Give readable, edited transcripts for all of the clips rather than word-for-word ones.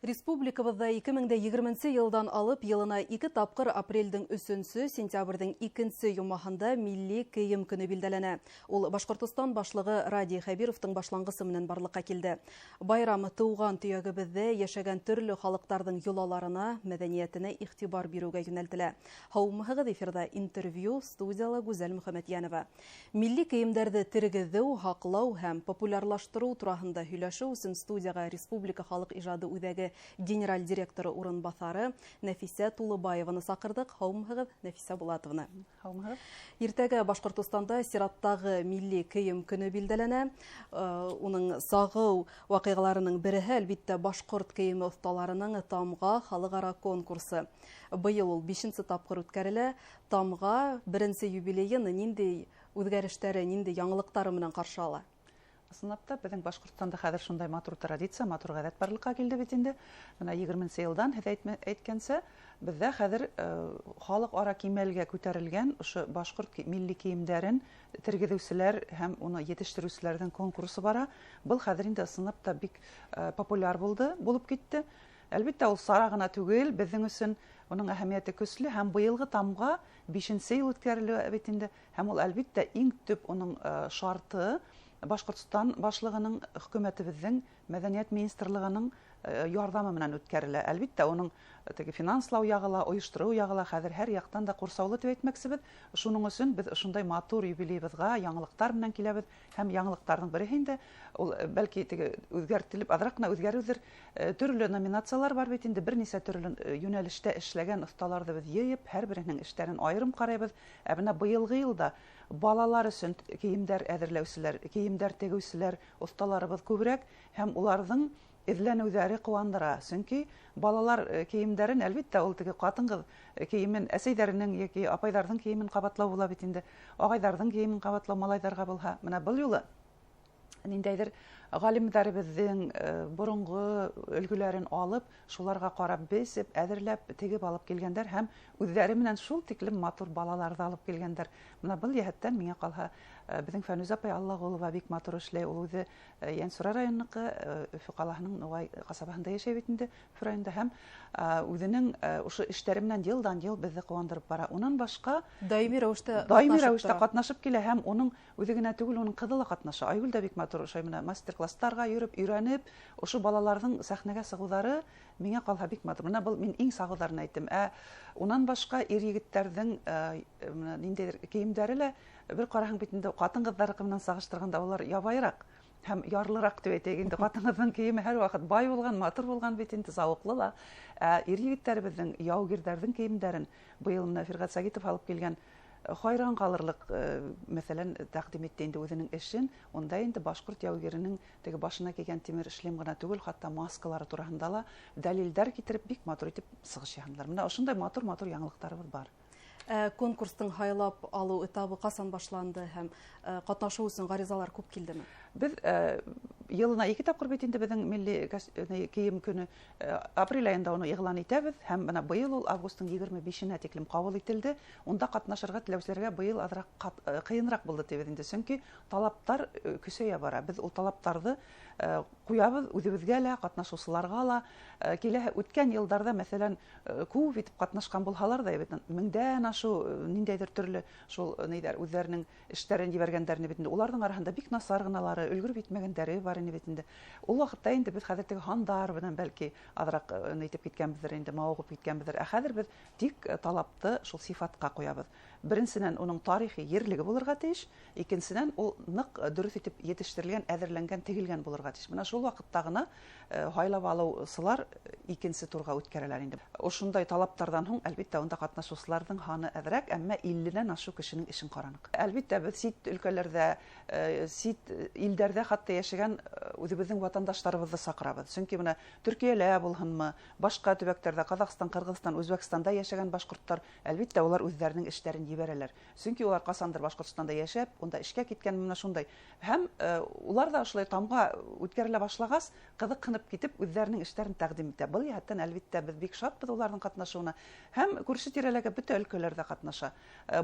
Республикабыҙҙа 2020 йылдан алып йылына 2 тапҡыр апрелдең 3-сө, сентябрҙең 2-нсе йомаһында милли кейем көнө билдәләнә. Ул Башҡортостан башлығы Радий Хәбировтың башланғысы менән барлыҡҡа килде. Байрам тыуған төйәгебеҙҙә йәшәгән төрлө халыҡтарҙың йолаларына, мәҙәниәтенә иғтибар биреүгә йүнәлтелә. Һаумыһығыҙ, эфирҙа интервью, студияла Гүзәл Мөхәмәтйәнова. Милли кейемдәрҙе тергеҙеү, һаҡлау һәм популярлаштырыу тураһында һөйләшеү өсөн студияға Республика халыҡ ижады үҙәге генераль директоры урынбаҫары Нәфисә Тулыбаеваны саҡырҙыҡ. Һаумыһығыҙ, Нәфисә Булатовна. Һаумыһығыҙ. Иртәгә Башҡортостанда сираттағы милли кейем көнө билдәләнә. Уның сағыу ваҡиғаларының береһе, әлбиттә, башҡорт кейеме оҫталарының Тамға халыҡ-ара конкурсы. Быйыл ул 5-нсе тапҡыр үткәрелә. Тамға беренсе юбилейын ниндәй үҙгәрештәре, ниндәй яңылыҡтары менән ҡаршы ала? Ысынлап та, беҙҙең Башҡортостанда хәҙер шундай матур традиция, матур ғәҙәт барлыҡҡа килде бит инде. Бына 20-нсе йылдан, һеҙ әйткәнсә, беҙҙә хәҙер халыҡ ара кимәлгә күтәрелгән ошо башҡорт милли кейемдәрен тергеҙеүселәр һәм уны етештереүселәрҙең конкурсы бара. Был хәҙер инде ысынлап та бик популяр булып китте. Әлбиттә, ул сара ғына түгел, беҙҙең өсөн уның әһәмиәте көслө, һәм быйылғы Тамға 5-нсе йыл үткәрелә бит инде. Һәм ул, әлбиттә, иң төп уның шарты Башҡортостан башлығының, хөкүмәтебеҙҙең, мәҙәниәт министрлығының ярҙамы менән үткәрелә. Әлбиттә, уның теге финанслау яғы ла, ойоштороу яғы ла хәҙер һәр яҡтан да ҡурсаулы тип әйтмәксебеҙ. Шуның өсөн беҙ ошондай матур юбилейыбыҙға яңылыҡтар менән киләбеҙ. Һәм яңылыҡтарҙың береһе инде ул, бәлки теге үҙгәртелеп, аҙыраҡ ҡына үҙгәреүҙер, төрлө номинациялар бар бит инде, бер нисә төрлө йүнәлештә эшләгән оҫталарҙы беҙ йыйып, һәр береһенең эштәрен айырым ҡарайбыҙ. Ә бына быйылғы йылда балалар өсөн кейемдәр әҙерләүселәр, кейемдәр тегеүселәр оҫталарыбыҙ күберәк, һәм уларҙың эҙләнеүҙәре ҡыуандыра. Сөнки балалар кейемдәрен, әлбиттә, ул теге ҡатын-ҡыҙ кейемен, әсәйҙәренең йәки апайҙарҙың кейемен ҡабатлау була бит инде, ағайҙарҙың кейемен ҡабатлау малайҙарға булһа. Бына был юлы ниндәйҙер ғалимдарыбыҙҙың боронғо өлгөләрен алып, шуларға ҡарап бесеп, әҙерләп, тегеп алып килгәндәр һәм үҙҙәре менән шул тиклем матур балаларҙы алып килгәндәр. Бына был йәһәттән миңә ҡалһа, беҙҙең Фәнүзә апай Аллағолова бик матур эшләй. Ул үҙе Йәнсура районыҡы, Өфө ҡалаһының Нуғай ҡасабаһында йәшәй бит инде, Өфө районында, һәм үҙенең ошо эштәре менән йылдан-йыл беҙҙе ҡыуандырып бара. Унан башҡа даими рәүештә даими ҡатнашып рәүештә тора. ҡатнашып килә, һәм уның үҙе генә түгел, уның ҡыҙы ла ҡатнаша. Айгөл дә бик матур ошо менә мастер-класстарға йөрөп, өйрәнеп, ошо балаларҙың сәхнәгә сығыуҙары миңә ҡалһа бик матур. Бына был мин иң сағыуҙарын әйттем. Ә унан башҡа ир-егеттәрҙең менә ниндәйҙер кейемдәре лә, бер ҡараһаң бит инде, ҡатын-ҡыҙҙарыҡы менән сағыштырғанда улар ябайыраҡ һәм ярлыраҡ тип әйтәйек инде. Ҡатын-ҡыҙҙың кейеме һәр ваҡыт бай булған, матур булған бит инде, зауыҡлы ла. Ә ир-егеттәребеҙҙең, яугирҙәрҙең кейемдәрен быйыл менә Фирғәт Сәгитов алып килгән, хайран ҡалырлыҡ, мәҫәлән, тәҡдим итте инде үҙенең эшен. Унда инде башҡорт яугиренең теге башына кейгән тимер шлем ғына түгел, хатта маскалары тураһында ла дәлилдәр китереп, бик матур итеп сығыш яһанылар. Бына ошондай матур-матур яңылыҡтарыбыҙ бар. Конкурстың һайлап алыу этабы ҡасан башланды һәм ҡатнашыу өсөн ғаризалар күп килдеме? Беҙ йылына 2 тапҡыр бит инде беҙҙең милли кейем көнө, апрель айында уны иғлан итәбеҙ, һәм бына быйыл ул августтың егерме бишенә тиклем ҡабул ителде. Унда ҡатнашырға теләүселәргә быйыл аҙыраҡ ҡыйыныраҡ булды тибеҙ инде, сөнки талаптар көсәйә бара. Беҙ ул талаптарҙы ҡуябыҙ үҙебеҙгә лә, ҡатнашыусыларға ла. Киләһе үткән йылдарҙа, мәҫәлән, күп итеп ҡатнашҡан булһалар ҙа, бит меңдән ашыу ниндәйҙер төрлө шул нейҙәр үҙҙәренең эштәрен ебәргәндәрен бит инде, уларҙың араһында бик насар ғыналары, өлгөрөп етмәгәндәре бар ине бит инде. Ул ваҡытта инде беҙ хәҙер теге һандар менән бәлки аҙыраҡ нитеп киткәнбеҙҙер инде, мауығып киткәнбеҙҙер. Ә хәҙер беҙ тик талапты шул сифатҡа ҡуябыҙ. Беренсенән, уның тарихи ерлеге булырға тейеш, икенсенән, ул ныҡ дөрөҫ итеп етештерелгән, әҙерләнгән, тегелгән булырға тейеш. Бына шул ваҡытта ғына һайлап алыусылар икенсе турға үткәрәләр инде. Ошондай талаптарҙан һуң, әлбиттә, унда ҡатнашыусыларҙың һаны әҙерәк, әммә илледән ашыу кешенең эшен ҡараныҡ. Әлбиттә, беҙ сит өлкәләрҙә, сит илдәрҙә хатта йәшәгән үҙебеҙҙең ватандаштарыбыҙҙы саҡырабыҙ. Сөнки бына Төркиәлә булһынмы, башҡа төбәктәрҙә, Ҡаҙағстан, Ҡырғыҙстан, Үзбәкстанда йәшәгән башҡорттар, әлбиттә, улар үҙҙәренең эштәрен ебәрәләр. Сөнки улар ҡасандыр Башҡортостанда йәшәп, унда эшкә киткән, менә шундай. Һәм улар ҙа ошолай тамға үткәрелә башлағас, ҡыҙыҡһынып китеп үҙҙәренең эштәрен тәҡдим итә. Был йәһәттән әлбиттә беҙ бик шатбыҙ уларҙың ҡатнашыуына. Һәм күрше тирәләге бөтә өлкәләрҙә ҡатнаша.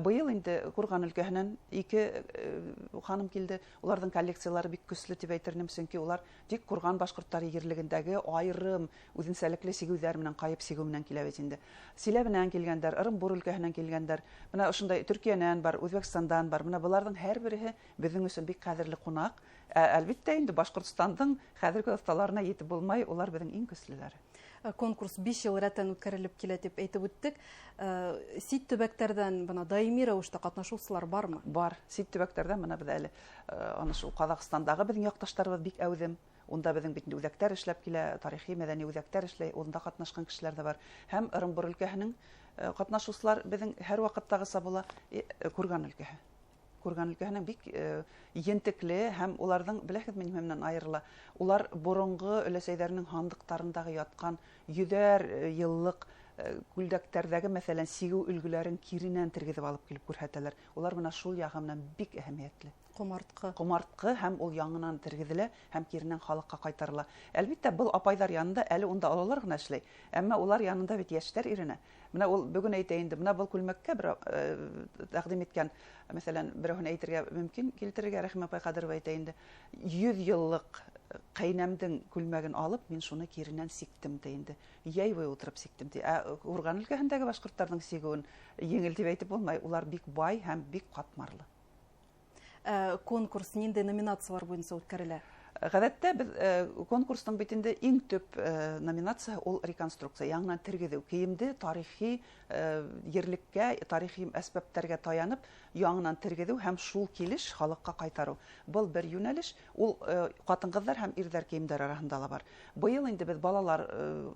Быйыл инде Ҡурған өлкәһенән 2 ханым килде. Уларҙың коллекциялары бик көслө тип әйтер инем, сөнки улар тик Ҡурған башҡорттары ерлегендәге айырым үҙенсәлекле сигеүҙәр менән, ҡайып сигеү менән килә бит инде. Силәбенән килгәндәр, Ырымбур өлкәһенән килгәндәр. Бына ошондай Төркиәнән бар, Үҙбәкстандан бар. Бына быларҙың һәр береһе беҙҙең өсөн бик ҡәҙерле ҡунаҡ. Әлбиттә инде Башҡортостандың хәҙерге оҫталарына етеп булмай, улар беҙҙең иң көслөләре. Конкурс 5 йыл рәттән үткәрелеп килә тип әйтеп үттек. Сит төбәктәрҙән бына даими рәүештә ҡатнашыусылар бармы? Бар. Сит төбәктәрҙән бына беҙ әле, ана шул Ҡаҙағстандағы беҙҙең яҡташтарыбыҙ бик әүҙем. Унда беҙҙең бит инде үҙәктәр эшләп килә, тарихи мәҙәни үҙәктәр эшләй, унда ҡатнашҡан кешеләр ҙә бар. Һәм Ырымбур өлкәһенең ҡатнашыусылар беҙҙең һәр ваҡыттағыса була, Курган өлкәһе. Курган өлкәһенең бик ентекле һәм уларҙың, беләһегеҙме, нимә менән айырыла? Улар боронғо өләсәйҙәренең һандыҡтарындағы ятҡан йөҙәр йыллыҡ күлдәктәрҙәге, мәҫәлән, сигеү өлгөләрен киренән тергеҙеп алып килеп күрһәтәләр. Улар бына шул яғы менән бик әһәмиәтле. Ҡомартҡы. Ҡомартҡы һәм ул яңынан тергеҙелә һәм киренән халыҡҡа ҡайтарыла. Әлбиттә, был апайҙар янында әле унда ололар ғына эшләй. Әммә улар янында бит йәштәр өйрәнә. Бына ул бөгөн әйтә инде, бына был күлмәккә бер тәҡдим иткән, мәҫәлән, берәүһен әйтергә мөмкин, килтерергә Рәхимә апай Ҡадырова әйтә инде, 100 йыллыҡ ҡәйнәмдең күлмәген алып, мин шуны киренән сиктем ти инде. Йәй буйы ултырып сиктем ти. Ә Ҡурған өлкәһендәге башҡорттарҙың сигеүен еңел тип әйтеп булмай, улар бик бай һәм бик ҡатмарлы. Конкурс ниндәй номинациялар буйынса үткәрелә? Ғәҙәттә беҙ конкурстың бит инде иң төп номинацияһы ул реконструкция, яңынан тергеҙеү, кейемде тарихи ерлеккә, тарихи әсбаптәргә таянып яңынан тергеҙеү һәм шул килеш халыҡҡа ҡайтарыу. Был бер йүнәлеш, ул ҡатын-ҡыҙҙар һәм ирҙәр кейемдәре араһында ла бар. Быйыл инде беҙ балалар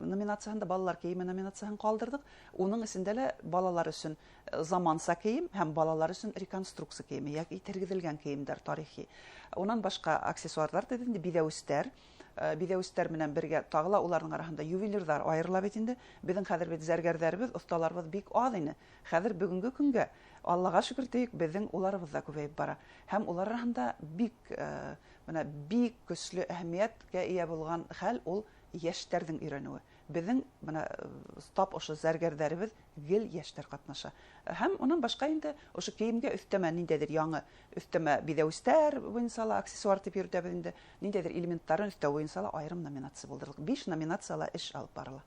номинацияһында балалар кейеме номинацияһын ҡалдырҙыҡ. Уның эсендә лә балалар өсөн заманса кейем һәм балалар өсөн реконструкция кейеме, йәки тергеҙелгән кейемдәр тарихи. Унан башҡа аксессуарҙар тиҙ инде, биҙәүестәр. Биҙәүестәр менән бергә тағы ла уларҙың араһында ювелирҙар айырыла бит инде. Беҙҙең хәҙер бит зәргәрҙәребеҙ, оҫталарыбыҙ бик аҙ ине. Хәҙер бөгөнгө көнгә Аллаға шөкөр тиек, беҙҙең уларыбыҙ ҙа күбәйеп бара. Һәм улар араһында бына бик көслө әһәмиәткә эйә булған хәл ул йәштәрҙең өйрәнеүе. Беҙҙең бына тап ошо зәргәрҙәребеҙ гел йәштәр ҡатнаша. Һәм унан башҡа инде ошо кейемгә өҫтәмә ниндәйҙер яңы өҫтәмә биҙәүестәр буйынса ла аксессуар тип йөрөтәбеҙ инде, ниндәйҙер элементтарын өҫтәү буйынса ла айырым номинация булдырҙыҡ. 5 номинацияла эш алып барыла.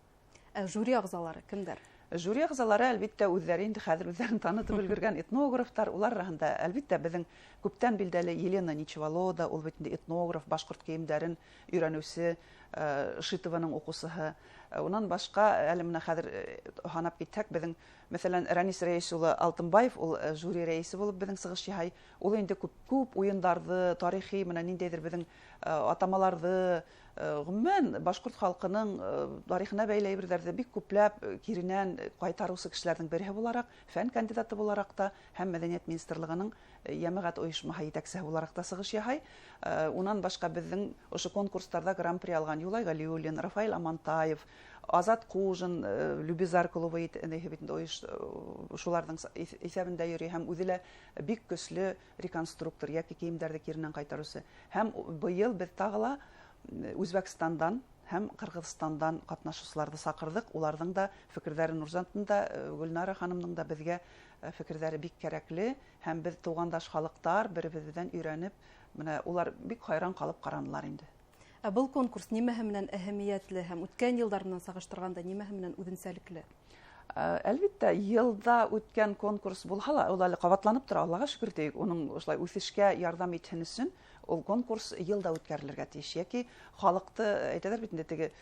Ә жюри ағзалары кемдәр? Жюри ағзалары әлбиттә үҙҙәре инде хәҙер үҙҙәрен танытып өлгөргән этнографтар, улар араһында әлбиттә беҙҙең күптән билдәле Елена Ничеволода, ул бит инде этнограф, башҡорт кейемдәрен өйрәнеүсе, Шитованың уҡыусыһы. Унан башҡа әле бына хәҙер һанап китһәк, беҙҙең, мәҫәлән, Рәнис Рәис улы Алтынбаев, ул жюри рәисе булып беҙҙең сығыш яһай. Ул инде күп уйындарҙы, тарихи менән ниндәйҙер беҙҙең атамаларҙы, ғөмүмән башҡорт халҡының тарихына бәйле әйберҙәрҙе бик күпләп киренән ҡайтарыусы кешеләрҙең береһе булараҡ, фән кандидаты булараҡ та һәм Мәҙәниәт министрлығының йәмәғәт ойошмаһы етәксеһе булараҡ та сығыш яһай. Унан башҡа беҙҙең ошо конкурстарҙа гран-при алған Юлай Ғәлиуллин, Рафаэль Амантаев, Азат Ҡужин, Любизар клубы бит инде шуларҙың иҫәбендә йөрөй һәм үҙе лә бик көслө реконструктор йәки кейемдәрҙе киренән ҡайтарыусы. Һәм быйыл беҙ тағы ла Үзбәкстандан һәм Ҡырғыҙстандан ҡатнашыусыларҙы саҡырҙыҡ. Уларҙың да фекерҙәре Нурзаттың да, Гөлнара ханымдың да беҙгә фекерҙәре бик кәрәкле һәм беҙ туғандаш халыҡтар бер-беребеҙҙән өйрәнеп, бына улар бик хайран ҡалып ҡаранылар инде. Ә был конкурс нимәһе менән әһәмиәтле һәм үткән йылдар менән сағыштырғанда нимәһе менән үҙенсәлекле? Әлбиттә, йылда үткән конкурс булһа ла, ул әле ҡабатланып тора, Аллаға шөкөр тиек, уның ошолай үҫешкә ярҙам итһен өсөн ул конкурс йылда үткәрелергә тейеш. Йәки халыҡты әйтәләр бит инде, теге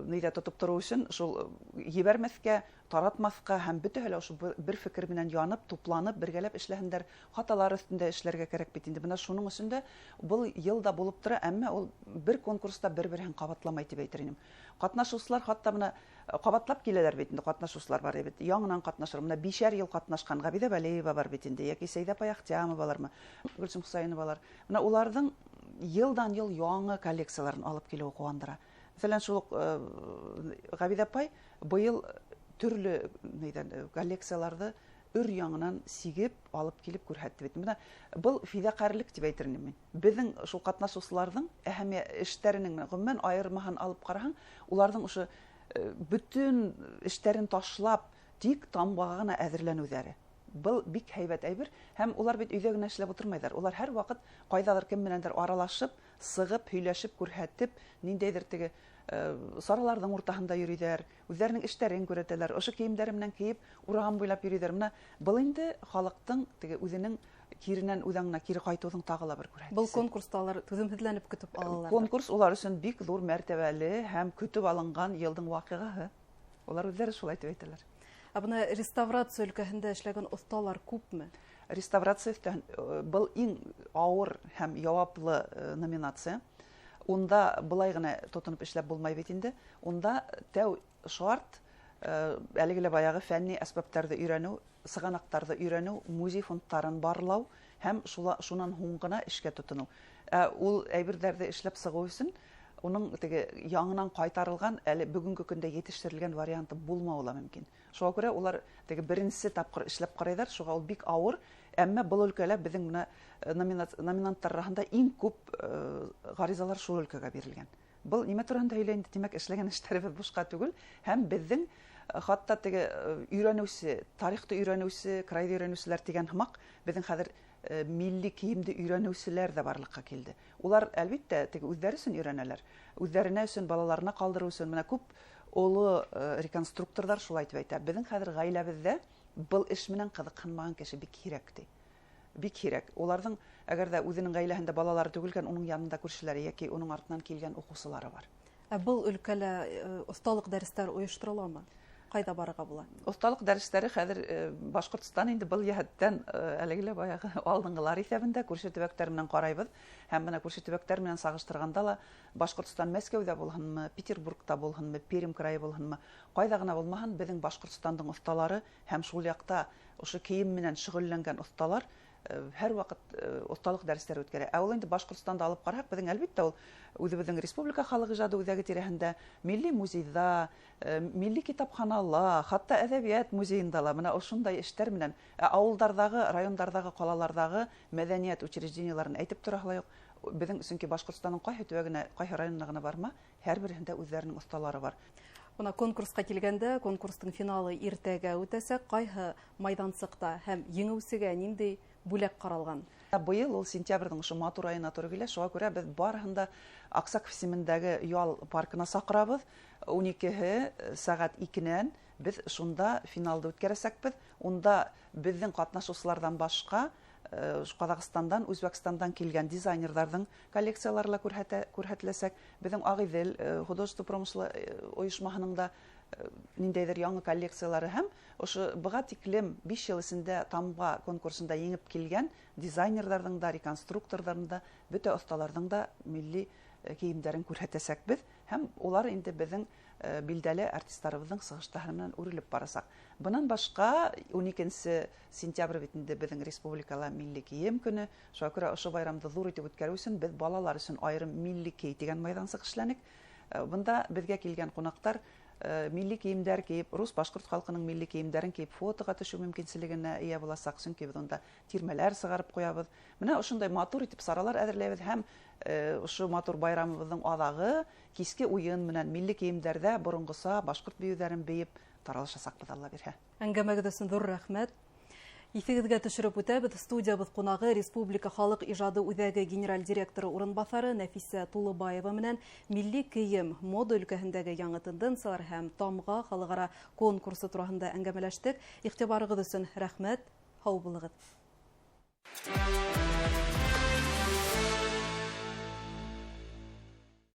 нейҙә тотоп тороу өсөн шул ебәрмәҫкә, таратмаҫҡа һәм бөтәһе лә ошо бер фекер менән янып, тупланып, бергәләп эшләһендәр, хаталар өҫтөндә эшләргә кәрәк бит инде. Бына шуның өсөн дә был йылда булып тора, әммә ул бер конкурста бер-береһен ҡабатламай тип әйтер инем. Ҡатнашыусылар хатта бына ҡабатлап киләләр бит инде, ҡатнашыусылар бар бит, яңынан ҡатнашыр. Бына бишәр йыл ҡатнашҡан Ғәбиҙә Вәлиева бар бит инде, йәки Сәйҙә апай Ахтямовалармы, Гөлсөм Хусайновалар. Бына уларҙың йылдан йыл яңы коллекцияларын алып килеүе ҡыуандыра. Мәҫәлән, шул уҡ Ғәбиҙә апай быйыл төрлө нейҙән коллекцияларҙы өр-яңынан сигеп алып килеп күрһәтте бит. Менә был фиҙаҡәрлек тип әйтер инем мин. Беҙҙең шул ҡатнашыусыларҙың әһәмиә эштәренең менә ғөмүмән айырмаһын алып ҡараһаң, уларҙың ошо бөтөн эштәрен ташлап тик тамғаға ғына әҙерләнеүҙәре. Был бик һәйбәт әйбер, һәм улар бит өйҙә генә эшләп ултырмайҙар. Улар һәр ваҡыт ҡайҙалыр кем менәндер аралашып, сығып, һөйләшеп, күрһәтеп, ниндәйҙер теге сараларҙың уртаһында йөрөйҙәр, үҙҙәренең эштәрен күрһәтәләр, ошо кейемдәре менән кейеп урам буйлап йөрөйҙәр. Менә был инде халыҡтың теге үҙенең киренән үҙ аңына кире ҡайтыуҙың тағы ла бер күрһәткесе. Был конкурста улар түҙемһеҙләнеп көтөп алалар. Конкурс улар өсөн бик ҙур мәртәбәле һәм көтөп алынған йылдың ваҡиғаһы. Улар үҙҙәре шулай тип әйтәләр. Ә бына реставрация өлкәһендә эшләгән оҫталар күпме? Реставрация өлкәһен, был иң ауыр һәм яуаплы номинация. Унда былай ғына тотоноп эшләп булмай бит инде. Унда тәү шарт, әлеге лә баяғы фәнни әсбаптарҙы өйрәнеү, сығанаҡтарҙы өйрәнеү, музей фондтарын барлау һәм шунан һуң ғына эшкә тотоноу. Ул әйберҙәрҙе эшләп сығыу өсөн уның теге яңынан ҡайтарылған, әле бөгөнгө көндә етештерелгән варианты булмауы ла мөмкин. Шуға күрә улар теге беренсе тапҡыр эшләп ҡарайҙар, шуға ул бик ауыр. Әммә был өлкәлә беҙҙең менә номинанттар араһында иң күп ғаризалар шул өлкәгә бирелгән. Был нимә тураһында һөйләй инде? Тимәк, эшләгән эштәребеҙ бушҡа түгел, һәм беҙҙең хатта теге өйрәнеүсе, тарихты өйрәнеүсе, крайҙы өйрәнеүселәр тигән һымаҡ беҙҙең хәҙер милли кейемде өйрәнеүселәр ҙә барлыҡҡа килде. Улар әлбиттә теге үҙҙәре өсөн өйрәнәләр, үҙҙәренә өсөн, балаларына ҡалдырыу өсөн. Менә күп оло реконструкторҙар шулай тип әйтә. Беҙҙең хәҙер ғаиләбеҙҙә был эш менән ҡыҙыҡһынмаған кеше бик һирәк ти. Бик һирәк. Уларҙың әгәр ҙә үҙенең ғаиләһендә балалары түгелгән, уның янында күршеләре йәки уның артынан килгән уҡыусылары бар. Ә был өлкәлә оҫталыҡ дәрестәр ойоштороламы? Ҡайҙа барырға була? Оҫталыҡ дәрестәре хәҙер Башҡортостан инде был йәһәттән әлеге лә баяғы алдынғылар иҫәбендә күрше төбәктәр менән ҡарайбыҙ. Һәм бына күрше төбәктәр менән сағыштырғанда ла Башҡортостан Мәскәүҙә булһынмы, Петербургта булһынмы, Пермь крайы булһынмы, ҡайҙа ғына булмаһын, беҙҙең Башҡортостандың оҫталары һәм шул яҡта ошо кейем менән шөғөлләнгән оҫталар һәр ваҡыт оҫталыҡ дәрестәре үткәрә. Ә ул инде Башҡортостанда алып ҡараһаҡ, беҙҙең әлбиттә ул үҙебеҙҙең республика халыҡ ижады үҙәге тирәһендә, милли музейҙа, милли китапханала, хатта әҙәбиәт музейында ла бына ошондай эштәр менән, ә ауылдарҙағы, райондарҙағы, ҡалаларҙағы мәҙәниәт учреждениеларын әйтеп тораһы ла юҡ. Беҙҙең сөнки Башҡортостандың ҡайһы төбәгенә, ҡайһы районына ғына барма, һәр береһендә үҙҙәренең оҫталары бар. Бына конкурсҡа килгәндә, конкурстың финалы иртәгә үтәсәк. Ҡайһы майҙансыҡта һәм еңеүсегә ниндәй бүләк ҡаралған? Быйыл ул сентябрҙең ошо матур айына тура килә. Шуға күрә беҙ барыһын да Аксаков исемендәге ял паркына саҡырабыҙ. Ун икеһе сәғәт икенән беҙ шунда финалды үткәрәсәкбеҙ. Унда беҙҙең ҡатнашыусыларҙан башҡа Ҡаҙағстандан, Үзбәкстандан килгән дизайнерҙарҙың коллекциялары ла күрһәтеләсәк. Беҙҙең Ағиҙел художество промыслы ойошмаһының да ниндәйҙер яңы коллекциялары һәм ошо быға тиклем 5 йыл эсендә тамға конкурсында еңеп килгән дизайнерҙарҙың да, реконструкторҙарҙың да, бөтә оҫталарҙың да милли кейемдәрен күрһәтәсәкбеҙ. Һәм улар инде беҙҙең билдәле артистарыбыҙҙың сығыштары менән үрелеп барасаҡ. Бынан башҡа ун икенсе сентябрь бит инде беҙҙең республикала милли кейем көнө. Шуға күрә ошо байрамды ҙур итеп үткәреү өсөн беҙ балалар өсөн айырым милли кей тигән майҙансыҡ эшләнек. Бында беҙгә килгән ҡунаҡтар милли кейемдәр кейеп, рус башҡорт халҡының милли кейемдәрен кейеп фотоға төшөү мөмкинселегенә эйә буласаҡ, сөнки беҙ унда тирмәләр сығарып ҡуябыҙ. Бына ошондай матур итеп саралар әҙерләйбеҙ һәм ошо матур байрамыбыҙҙың аҙағы киске уйын менән милли кейемдәрҙә боронғоса башҡорт бейеүҙәрен бейеп таралышасаҡбыҙ, Алла бирһә. Әңгәмәгеҙ өсөн ҙур рәхмәт. Иҫегеҙгә төшөрөп үтәбеҙ, студиябыҙ ҡунағы Республика халыҡ ижады үҙәге генераль директоры урынбаҫары Нәфисә Тулыбаева менән милли кейем, мода өлкәһендәге яңы тенденциялар һәм тамға халыҡ-ара конкурсы тураһында әңгәмәләштек. Иғтибарығыҙ өсөн рәхмәт, һау булығыҙ.